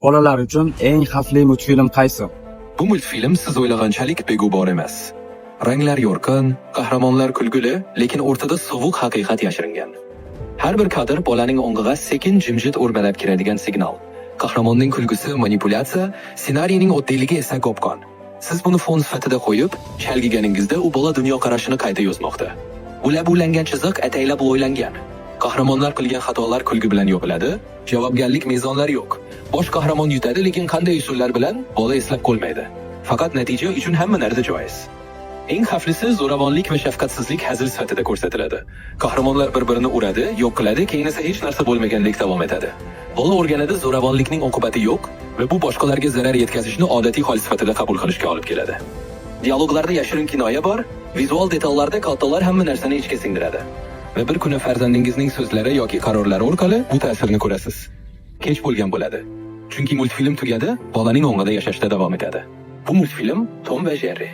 Bolalar uchun eng xavfli multfilm qaysi? Bu multfilm siz o'ylaganchalik beg'ubor emas. Ranglar yorqin, qahramonlar kulguli, lekin o'rtada sovuq haqiqat yashiringan. Har bir kadr bolaning o'ngiga sekin, jimjit o'rmalab kiradigan signal. Qahramonning kulgusi manipulyatsiya, ssenariyning oddiyligi esa qopqon. Siz buni fon sifatida qo'yib, chalgiganingizda u bola dunyoqarashini qayta yozmoqda. Ulab ulangan chiziq ataylab o'ylangan. Qahramonlar qilgan xatolar kulgi bilan yopiladi, javobgarlik mezonlari yo'q. Bosh qahramon yutadi, lekin qanday usullar bilan, bola eslab qolmaydi. Faqat natija uchun hamma narsa joiz. Eng xavflisi, zo'ravonlik va shafqatsizlik hazil sifatida ko'rsatiladi. Qahramonlar bir-birini uradi, yo'q qiladi, keyin esa hech narsa bo'lmagandek davom etadi. Bola o'rganadi, zo'ravonlikning oqibati yo'q va bu boshqalarga zarar yetkazishni odatiy hol sifatida qabul qilishga olib keladi. Dialoglarda yashirin kinoya bor, vizual detallarda kattalar hamma narsani ichga singdiradi. Va bir kuni farzandingizning so'zlari yoki qarorlari orqali bu ta'sirni ko'rasiz. Kech bo'lgan bo'ladi. Chunki multfilm tugadi, bolaning o'ngida yashashda davom etadi. Bu multfilm Tom va Jerri.